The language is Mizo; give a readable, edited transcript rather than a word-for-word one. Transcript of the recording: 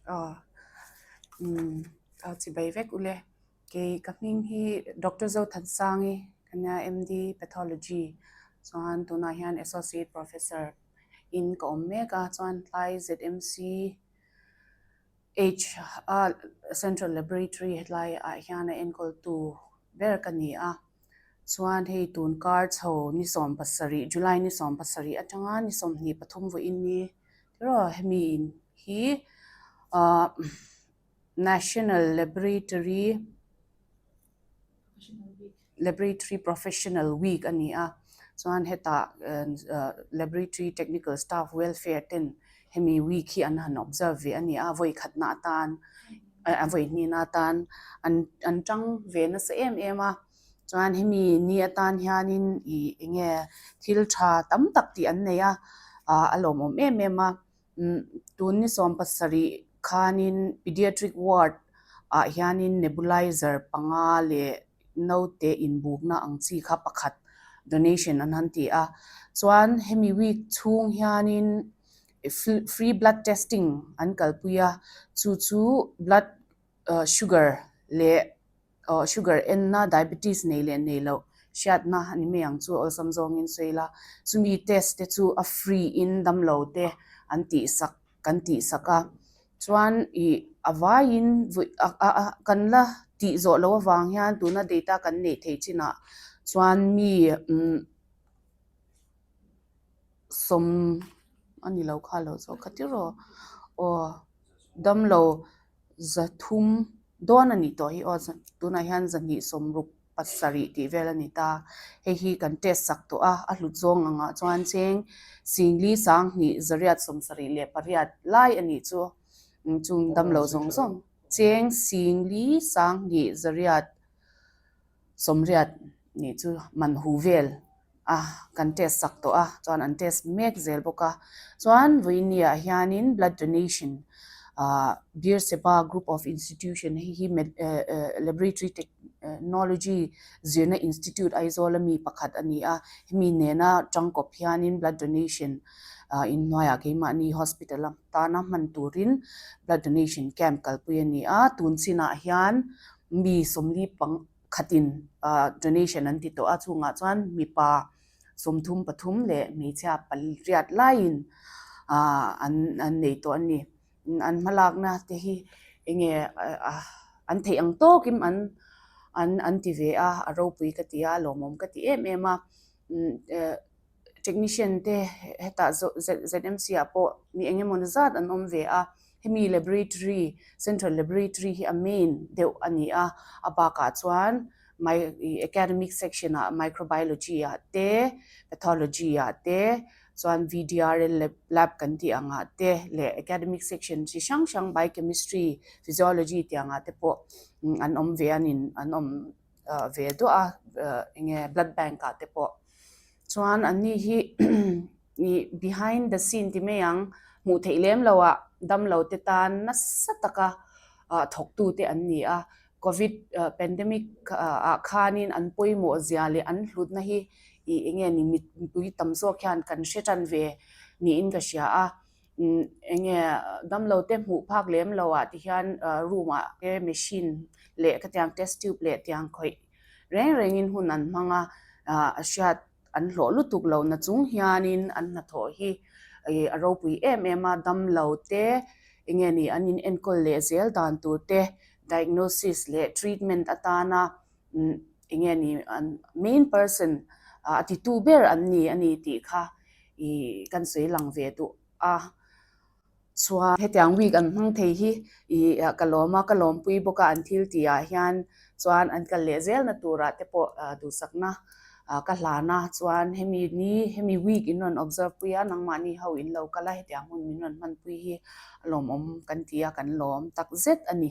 Aw umm a chibai vek ule. Kei ka hming hi Doctor Zothansangi ka nia MD Pathology chuan tunah hian Associate Professor in ka awm mek a chuan tlai ZMC H a Central Laboratory hetlai ah hian a enkawltu ber ka ni a. Chuan hei tun kar chho ni 17 July ni 17 atanga ni 23 vawiin ni tiraw hemi hi ahh National Laboratory Laboratory Professional Week a ni a chuan hetah Laboratory Technical Staff Welfare ten hemi week hi an han observe ve a ni a vawi khatna atan a vawi hnihna atan an an tang ve nasa em em a chuan hemi ni atan hianin ih eng nge thil tha tam tak tih an nei a ah a lawmawm em em a umm tun ni 17 khanin pediatric ward ah hianin nebulizer panga leh naute inbukna ang chi kha pakhat donation an han ti a chuan hemi week chhung hianin free blood testing an kalpui a chu chu blood sugar leh sugar enna diabetes nei leh nei loh hriatna a ni mai ang chu awlsam zawngin sawi ila chumi test te chu a free in damlo te an tihsak kan tihsak a chuan ih a vaiin vawi a a kan la tih zawh loh avang hian tuna data kan neih theih chinah chuan mi umm sawm a ni lo kha lo zawk kha tiraw aw damlo 300 dawn a nih tawh hi aw tunah hian 267 tih vel a ni ta. Hei hi kan test sak tawh a, a hlut zawng angah chuan cheng 4 178 lai a nih chu chung damlo zawng zawng cheng 4 180 nih chu man hu vel a kan test sak tawh a chuan an test mek zel bawk a chuan vawinia hianin blood donation ah Beersheba group of institution hei hi laboratory technology zirna institute Aizawl ami pakhat a ni a hemi nena tangkawp hianin blood donation ah inhnuaiah keimahni hospital a tana hman turin blood donation camp kalpui a ni a tun chinah hian mi 40 pang khatin donation an ti tawh a chungah chuan mipa 33 leh hmeichhia pariat laiin an an nei tawh a ni an hmalakna te hi eng nge an theih ang tawkin an an an ti ve a a ropui ka ti a lawmawm ka ti em em a technician te hetah ZMC ah pawh mi eng emaw zat an awm ve a hemi laboratory central laboratory hi a main deuh a ni a a bakah chuan academic section ah microbiology ah te pathology ah te chuan VDRL lab kan tih angah te leh academic section chi hrang hrang biochemistry physiology tih angah te pawh an awm ve a ni an awm ve duah a eng nge blood bank ah te pawh chuan an ni hi ih behind the scene ti mai ang hmuh theih lem lo ah damlo te tan nasa taka ah thawk tu te an ni a covid pandemic ah khanin an pawimawh zia leh an hlutna hi ih eng nge ni mipui tam zawk hian kan hre tan ve niin ka hria a. Eng nge damlo te hmuh phak lem lo ah ti hian room ah te machine leh khatiang test tube leh tiang khawih reng reng in hun an hmang a a hriat an hlawh lutuk lo na chung hianin an hnathawh hi a ropui em em a damlo te eng nge ni an in enkawl leh zel dan tur te diagnosis leh treatment atana eng nge ni an main person a titu ber an ni a ni tih kha ih kan sawi lang ve duh a chuan hetiang week an hmang thei hi ih ka lawm a ka lawmpui bawk a an thil tih ah hian chuan an kal leh zel na turah te pawh duhsakna ka hlan a chuan hemi ni hemi week in rawn observe pui a nangmahni ho in lo kal a hetiang hun min rawn hmanpui hi a lawmawm kan ti a kan lawm tak zet a ni.